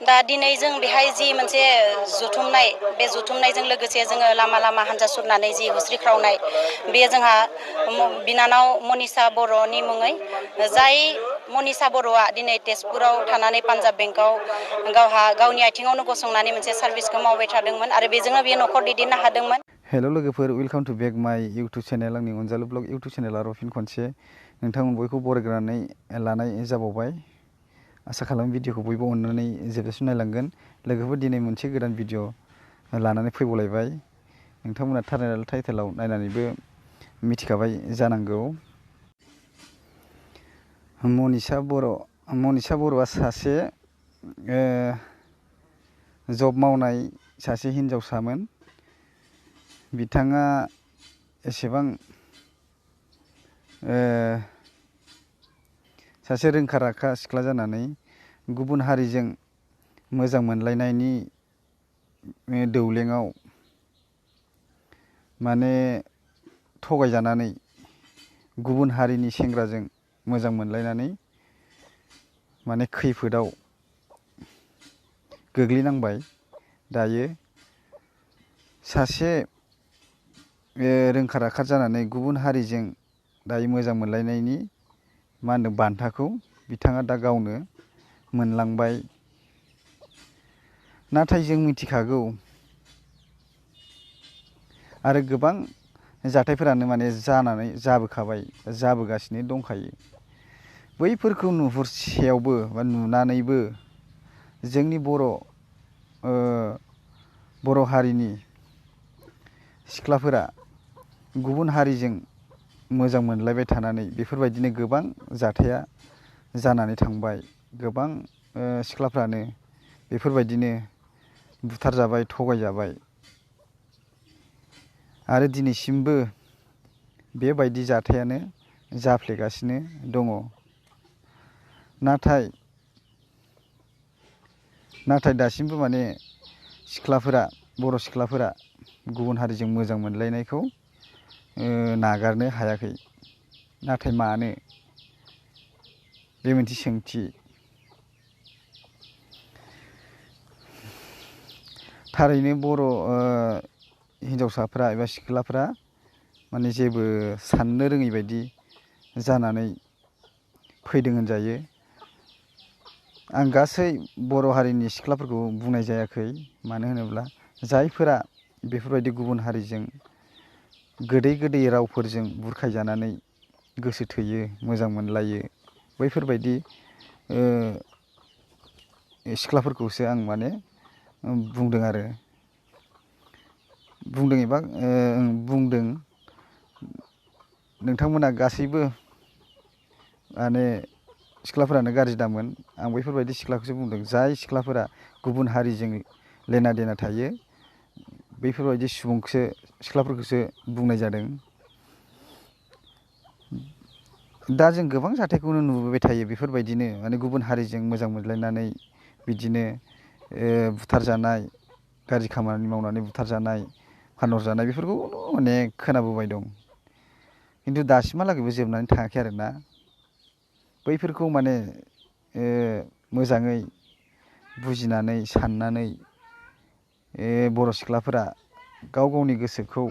दा दिनै जों बेहाय जि मोनसे जुथुमनाय बे जुथुमनायजों लोगोसे जोङो लामा लामा हान्जा सुरनानै जि हुस्रिख्रावनाय बेयो जोंहा बिनानाव मनिषा बर'नि मुङै जाय मनिषा बर'आ दिनै तेजपुराव थानानै पान्जाब बेंकआव गावनि आथिङावनो गसंनानै मोनसे सार्भिसखौ मावबाय थादोंमोन आरो बेजोंनो बियो न'खर दैदेननो हादोंमोन। हेल' लोगोफोर, वेलकाम टु बेक माय इउटुब चेनेल। आंनि अनजालु ब्लग इउटुब चेनेल आरो फिन खनसे नोंथांमोन बयखौ बरायग्रोनानै लानाय जाबावबाय। आसा खालामो भिडिअखौ बयबो अननानै जोबजासिम नायलांगोन। लोगोफोर, दिनै मोनसे गोदान भिडिअ लानानै फैबावलायबाय। नोंथांमोना थारनेल टाइटेलाव नायनानैबो मिथिखाबाय जानांगौ। मनिषा बर'आ सासे जब मावनाय सासे हिन्जावसामोन। बिथाङा एसेबां सासे रोंखा राखा सिख्ला जानानै गुबुन हारिजों मोजां मोनलायनायनि दौलेङाव माने थगायजानानै गुबुन हारिनि सेंग्राजों मोजां मोनलायनानै माने खैफोदाव गोग्लैनांबाय। दायो सासे रोंखा राखा जानानै गुबुन हारिजों दायो मोजां मोनलायनायनि बान्थाखौ बिथाङा दा गावनो मोनलांबाय। नाथाय जों मिथिखागौ आरो गोबां जाथायफोरानो माने जाबोखाबाय, जाबोगासिनो दंखायो। बैफोरखौ नुहुरसेयावबो बा नुनानैबो जोंनि बर' हारिनि सिख्लाफोरा गुबुन हारिजों मोजां मोनलायबाय थानानै बेफोरबायदिनो गोबां जाथाया जानानै थांबाय। गोबां सिख्लाफ्रानो बेफोरबायदिनो बुथारजाबाय, थगायजाबाय आरो दिनैसिमबो बेबायदि जाथायानो जाफ्लेगासिनो दङ। नाथाय दासिमबो माने बर' सिख्लाफोरा गुबुन हारिजों मोजां मोनलायनायखौ नागारनो हायाखै। नाथाय मानो? बे मोनसे सोंथि। थारैनो बर' हिन्जावसाफ्रा एबा सिख्लाफ्रा माने जेबो साननो रोङै बायदि जानानै फैदों होनजायो। आं गासै बर' हारिनि सिख्लाफोरखौ बुंनाय जायाखै। मानो होनोब्ला जायफोरा बेफोरबायदि गुबुन हारिजों गोदै गोदै रावफोरजों बुरखायजानानै गोसो थोयो, मोजां मोनलायो, बैफोरबायदि सिख्लाफोरखौसो आं माने बुंदों आरो बुंदों। नोंथांमोना गासैबो माने सिख्लाफोरानो गाज्रि दामोन। आं बैफोरबायदि सिख्लाखौसो बुंदों। जाय सिख्लाफोरा गुबुन हारिजों लेना देना थायो, बैफोरबायदि सिख्लाफोरखौसो बुंनाय जादों। दा जों गोबां जाथायखौनो नुबोबाय थायो। बेफोरबायदिनो माने गुबुन हारिजों मोजां मोनलायनानै बिदिनो बुथारजानाय, गाज्रि खामानि मावनानै बुथारजानाय, फानहरजानाय, बेफोरखौ अनेक खोनाबोबाय दं। खिन्थु दासिमहालागैबो जोबनानै थाङाखै आरोना। बैफोरखौ माने मोजाङै बुजिनानै साननानै बर' सिख्लाफोरा गाव गावनि गोसोखौ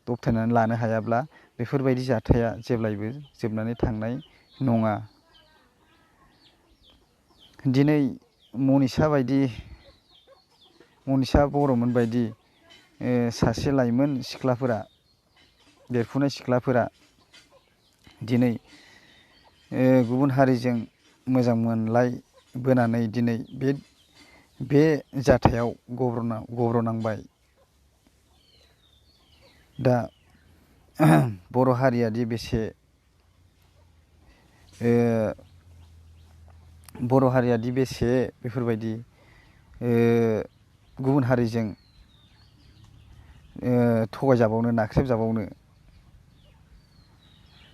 दबथायनानै लानो हायाब्ला बेफोरबायदि जाथाया जेब्लायबो जोबनानै थांनाय नङा। दिनै मनिषा बर'मोन बायदि सासे लाइमोन सिख्लाफोरा, देरफुनाय सिख्लाफोरा दिनै गुबुन हारिजों मोजां मोनलायबोनानै दिनै बे जाथायाव गब्र'नांबाय। दा बर' हारियादि बेसे बेफोरबायदि गुबुन हारिजों थगायजाबावनो, नाख्रेबजाबावनो।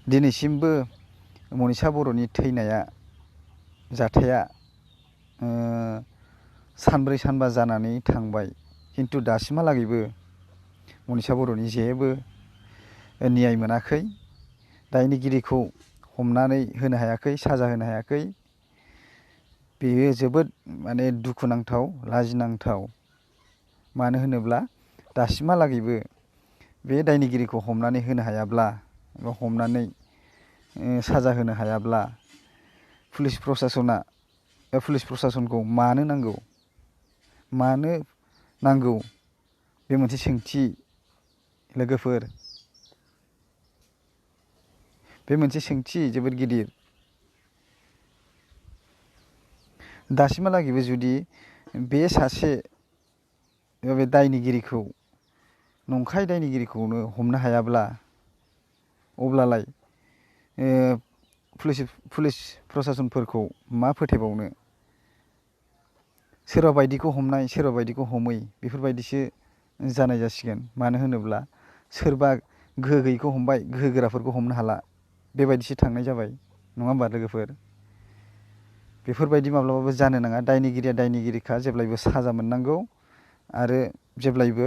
दिनैसिमबो मनिषा बर'नि थैनाया जाथाया सानब्रै सानबा जानानै थांबाय। खिन्थु दासिमहालागैबो मनिषा बर'नि जेबो न्याय मोनाखै। दायनिगिरिखौ हमनानै होनो हायाखै, साजा होनो हायाखै। बेयो जोबोद माने दुखुनांथाव लाजिनांथाव। मानो होनोब्ला दासिमहालागैबो बे दायनिगिरिखौ हमनानै होनो हायाब्ला एबा हमनानै साजा होनो हायाब्ला पुलिस प्रसासनखौ मानो नांगौ बे मोनसे सोंथि लोगोफोर। बे मोनसे सोंथि जोबोद गिदिर। दासिमहालागैबो जुदि बे सासे बे दायनिगिरिखौ नंखाय दायनिगिरिखौनो हमनो हायाब्ला अब्लालाय पुलिस प्रसासनफोरखौ मा फोथायबावनो। सोरबा बायदिखौ हमनाय सोरबा बायदिखौ हमै बेफोरबायदिसो जानाय जासिगोन। मानो होनोब्ला सोरबा गोहो गैयैखौ हमबाय, गोहो गोराफोरखौ हमनो हाला, बेबायदिसो थांनाय जाबाय नङा होमबा लोगोफोर। बेफोरबायदि माब्लाबाबो जानो नाङा। दायनिगिरिया दायनिगिरिखा, जेब्लायबो साजा मोननांगौ आरो जेब्लायबो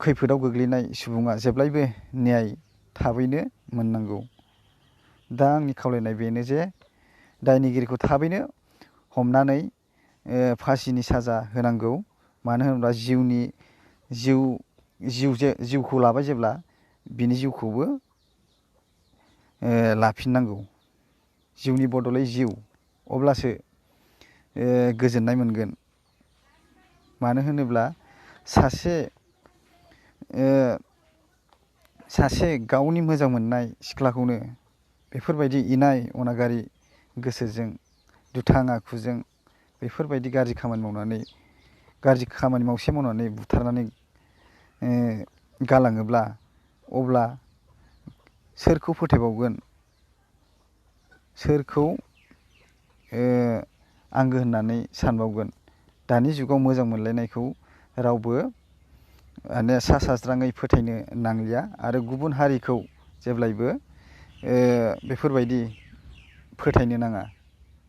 खैफोदाव गोग्लैनाय सुबुङा जेब्लायबो न्याय थाबैनो मोननांगौ। दा आंनि खावलायनाय बेनो जे दायनिगिरिखौ थाबैनो हमनानै फासिनि साजा होनांगौ। मानो होनोब्ला जिउखौ लाबाय जेब्ला बिनि जिउखौबो लाफिननांगौ। जिउनि बदलै जिउ, अब्लासो गोजोननाय मोनगोन। मानो होनोब्ला सासे गावनि मोजां मोननाय सिख्लाखौनो बेफोरबायदि इनाय अनागारि गोसोजों दुथां आखुजों बेफोरबायदि गाज्रि खामानि मावनानै बुथारनानै गालाङोब्ला अब्ला सोरखौ फोथायबावगोन, सोरखौ आंगो होननानै सानबावगोन। दानि जुगाव मोजां मोनलायनायखौ रावबो माने सा साज्राङै फोथायनो नांलिया आरो गुबुन हारिखौ जेब्लायबो बेफोरबायदि फोथायनो नाङा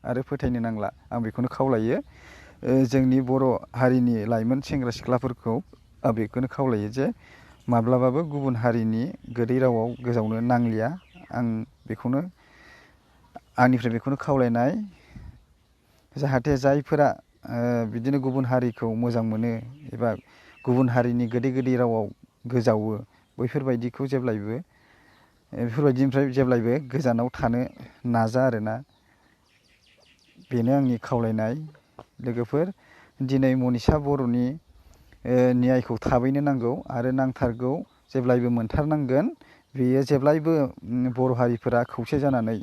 आरो फोथायनो नांला। आं बेखौनो खावलायो जोंनि बर' हारिनि लाइमोन सेंग्रा सिख्लाफोरखौ। आं बेखौनो खावलायो जे माब्लाबाबो गुबुन हारिनि गोदै रावाव गोजावनो नांलिया। आं आंनिफ्राय बेखौनो खावलायनाय, जाहाथे जायफोरा बिदिनो गुबुन हारिखौ मोजां मोनो एबा गुबुन हारिनि गोदै गोदै रावाव गोजावो, बेफोरबायदिनिफ्राय जेब्लायबो गोजानाव थानो नाजा आरोना। बेनो आंनि खावलायनाय लोगोफोर। दिनै मनिसा बर'नि न्यायखौ थाबैनो नांगौ आरो नांथारगौ, जेब्लायबो मोनथारनांगोन। बेयो जेब्लायबो बर' हारिफोरा खौसे जानानै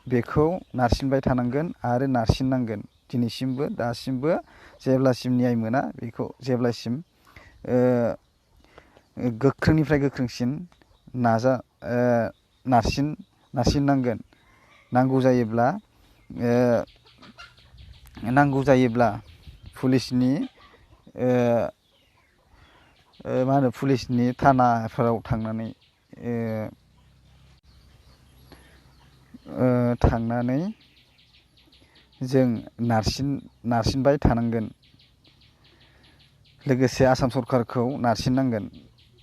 बेखौ नारसिनबाय थानांगोन आरो नारसिननांगोन। दिनैसिमबो दासिमबो जेब्लासिम न्याय मोना बेखौ जेब्लासिम गोख्रोंनिफ्राय गोख्रोंसिन नारसिननांगोन। नांगौ जायोब्ला पुलिसनि थानाफोराव थांनानै जों नारसिनबाय थानांगोन। लोगोसे आसाम सरकारखौ नारसिननांगोन।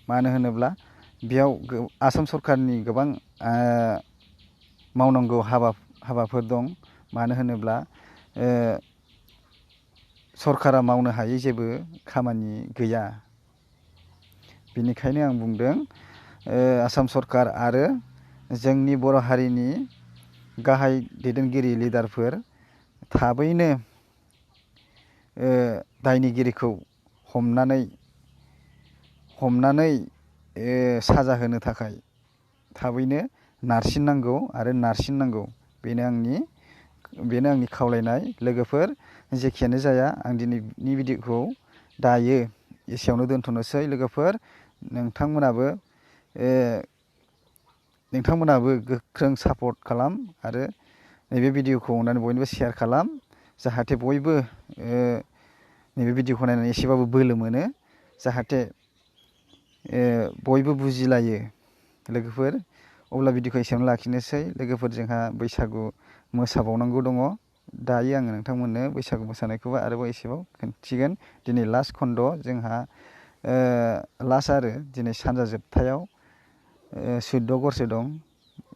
मानो होनोब्ला बेयाव आसाम सरकारनि गोबां मावनांगौ हाबाफोर दं। मानो होनोब्ला सरकारा मावनो हायै जेबो खामानि गैया। बेनिखायनो आं बुंदों आसाम सरकार आरो जोंनि बर' हारिनि गाहाय दैदेनगिरि लिडारफोर थाबैनो दायनिगिरिखौ हमनानै साजा होनो थाखाय थाबैनो नारसिननांगौ आरो नारसिननांगौ। बेनो आंनि खावलायनाय लोगोफोर। जेखियानो जाया, आं दिनैनि भिडिअखौ दायो एसेयावनो दोनथ'नोसै लोगोफोर। नोंथांमोनाबो गोख्रों सापर्ट खालाम आरो नैबे भिडिअखौ अननानै बयनोबो शेयार खालाम, जाहाथे बयबो नैबे भिडिअखौ नायनानै एसेबाबो बोलो मोनो, जाहाथे बयबो बुजिलायो लोगोफोर। अब्ला भिडिअखौ एसेयावनो लाखिनोसै लोगोफोर। जोंहा बैसागु मोसाबावनांगौ दङ। दायो आङो नोंथांमोननो बैसागु मोसानायखौबो आरोबाव एसेबाव खोन्थिगोन। दिनै लास्ट खन्द', जोंहा लास्ट आरो दिनै सानजा जोबथायाव सुद्द' गरसे दं।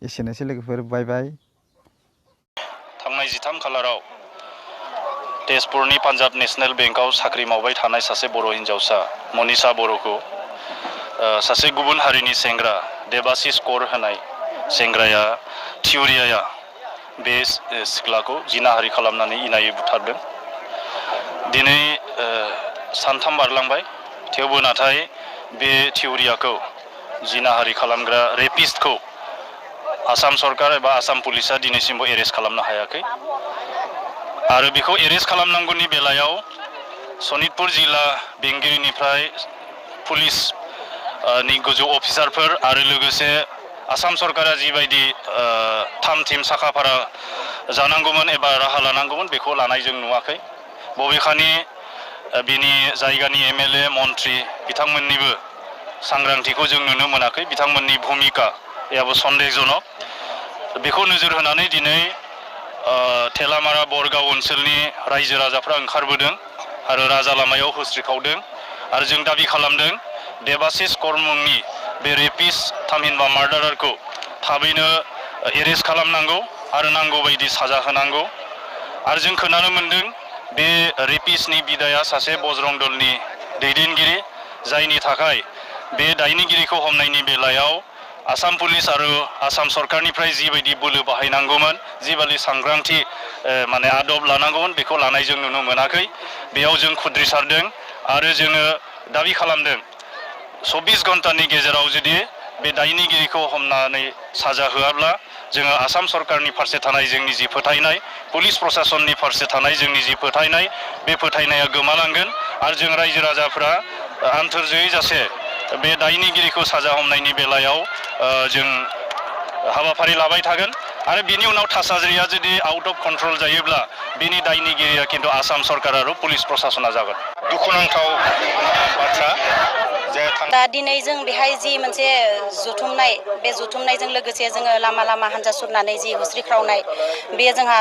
एसेनोसै लोगोफोर, बाय बाय। थांनाय 13 खालाराव तेजपुरनि पान्जाब नेशनेल बेंकआव साख्रि मावबाय थानाय सासे बर' हिन्जावसा मनीषा बर'खौ सासे गुबुन हारिनि सेंग्रा देबासिस कर होनाय सेंग्राया थिउरियाया बे सिख्लाखौ जिनाहारि खालामनानै इनायै बुथारदों। दिनै सानथाम बारलांबाय, थेवबो नाथाय बे थिउरियाखौ जिनाहारि खालामग्रा रेपिस्टखौ आसाम सरकार एबा आसाम पुलिसा दिनैसिमबो एरेस्ट खालामनो हायाखै। आरो बेखौ एरेस्ट खालामनांगौनि बेलायाव सनितपुर जिल्ला बेंगिरिनिफ्राय पुलिस नि गोजौ अफिसारफोर आरो लोगोसे आसाम सरकारा जिबायदि थाम थिम साखाफारा जानांगौमोन एबा राहा लानांगौमोन बेखौ लानाय जों नुवाखै। बबेखानि बिनि जायगानि एमएलए मन्त्रि बिथांमोननिबो सांग्रांथिखौ जों नुनो मोनाखै। बिथांमोननि भूमिकायाबो सन्देहजनक। बेखौ नोजोर होनानै दिनै थेलामारा बरगाव ओनसोलनि रायजो राजाफ्रा ओंखारबोदों आरो राजा लामायाव होस्रिखावदों आरो जों दाबि खालामदों देबासिस कर मुंनि बे रेपिस्ट थामहिनबा मार्डारारखौ थाबैनो एरेस्ट खालामनांगौ आरो नांगौ बायदि साजा होनांगौ। आरो जों खोनानो मोन्दों बे रेपिस्टनि बिदाया सासे बजरं दलनि दैदेनगिरि, जायनि थाखाय बे दायनिगिरिखौ हमनायनि बेलायाव आसाम पुलिस आरो आसाम सरकारनिफ्राय जिबायदि बोलो बाहायनांगौमोन, जिबायदि सांग्रांथि माने आदब लानांगौमोन बेखौ लानाय जों नुनो मोनाखै। बेयाव जों खुद्रिसारदों आरो जोङो दाबि खालामदों 24 घन्टानि गेजेराव जुदि बे दायनिगिरिखौ हमनानै साजा होआब्ला जोङो आसाम सरकारनि फारसे थानाय जोंनि जि फोथायनाय, पुलिस प्रसासननि फारसे थानाय जोंनि जि फोथायनाय, बे फोथायनाया गोमालांगोन आरो जों रायजो राजाफ्रा आन्थोरजोयै जासे बे दायनिगिरिखौ साजा हमनायनि बेलायाव जों हाबाफारि लाबाय थागोन। आरो बिनि उनाव थासारिया जुदि आउट अफ कन्ट्रल जायोब्ला बिनि दायनिगिरिया खिन्थु आसाम सरकार आरो पुलिस प्रसासना जागोन। दुखुनांथाव बाथ्रा जे दा दिनै जों बेहाय जि मोनसे जुथुमनाय, बे जुथुमनायजों लोगोसे जोङो लामा लामा हान्जा सुरनानै जि होस्रिख्रावनाय, बेयो जोंहा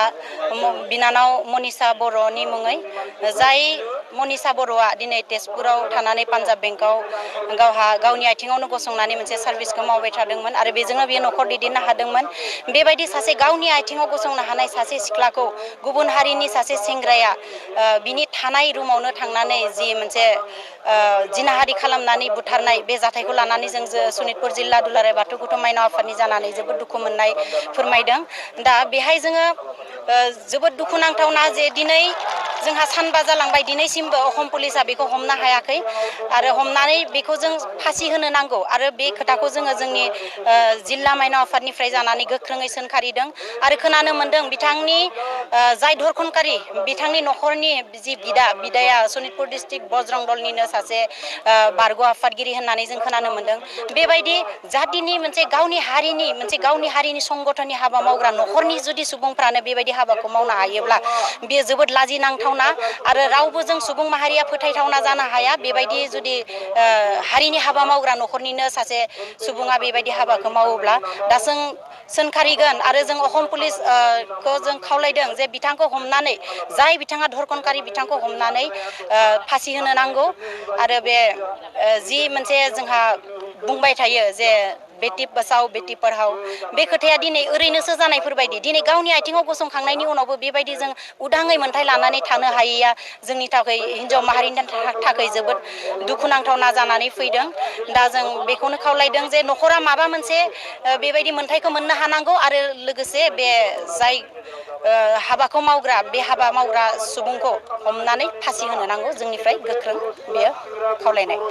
बिनानाव मनीषा बर'नि मुङै, जाय मनीषा बर'आ दिनै तेजपुराव थानानै पान्जाब बेंकआव गावनि आथिङावनो गसंनानै मोनसे सार्भिसखौ मावबाय थादोंमोन आरो बेजोंनो बियो न'खर दैदेननो हादोंमोन। बेबायदि सासे गावनि आथिङाव गसंनो हानाय सासे सिख्लाखौ गुबुन हारिनि सासे सेंग्राया बिनि थानाय रुमावनो थांनानै जि मोनसे जिनाहारि खालामनानै बुथारनाय, बे जाथायखौ लानानै जों सनितपुर जिल्ला दुलाराय बाथौ गौथुम माइनाव आफादनि जानानै जोबोद दुखु मोननाय फोरमायदों। दा बेहाय जोङो जोबोद दुखुनांथावना जे दिनै जोंहा सानबा जालांबाय, दिनैसिमबो असम पुलिसा बेखौ हमनो हायाखै आरो हमनानै बेखौ जों फासि होनो नांगौ आरो बे खोथाखौ जोङो जोंनि जिल्ला माइनाव आफादनिफ्राय जानानै गोख्रोङै सोंखारिदों आरो खोनानो मोन्दों बिथांनि जाय धरखनकारि, बिथांनि न'खरनि जि बिदाया सनितपुर डिस्ट्रिक्ट बजरं दलनिनो सासे बारग' आफादगिरि होननानै जों खोनानो मोन्दों। बेबायदि जातिनि मोनसे गावनि हारिनि संगठननि हाबा मावग्रा न'खरनि जुदि सुबुंफ्रानो बेबायदि हाबाखौ मावनो हायोब्ला बेयो जोबोद लाजिनांथावना आरो रावबो जों सुबुं माहारिया फोथायथावना जानो हाया। बेबायदि जुदि हारिनि हाबा मावग्रा न'खरनिनो सासे सुबुङा बेबायदि हाबाखौ मावोब्ला दा जों सोंखारिगोन आरो जों असम पुलिसखौ जों खावलायदों जे बिथांखौ हमनानै, जाय बिथाङा धरखनकारि, बिथांखौ हमनानै फासि होनो नांगौ आरो बे जि मोनसे जोंहा बुंबाय थायो जे बेटि बाचाव बेटि पढ़ाओ, बे खोथाया दिनै ओरैनोसो जानायफोरबायदि। दिनै गावनि आथिङाव गसंखांनायनि उनावबो बेबायदि जों उदाङै मोन्थाय लानानै थानो हायैया जोंनि थाखाय, हिन्जाव माहारिनि थाखाय जोबोद दुखुनांथावना जानानै फैदों। दा जों बेखौनो खावलायदों जे न'खरा माबा मोनसे बेबायदि मोन्थायखौ मोननो हानांगौ आरो लोगोसे बे जाय हाबाखौ मावग्रा, बे हाबा मावग्रा सुबुंखौ हमनानै फासि होनो नांगौ। जोंनिफ्राय गोख्रों बेयो खावलायनाय।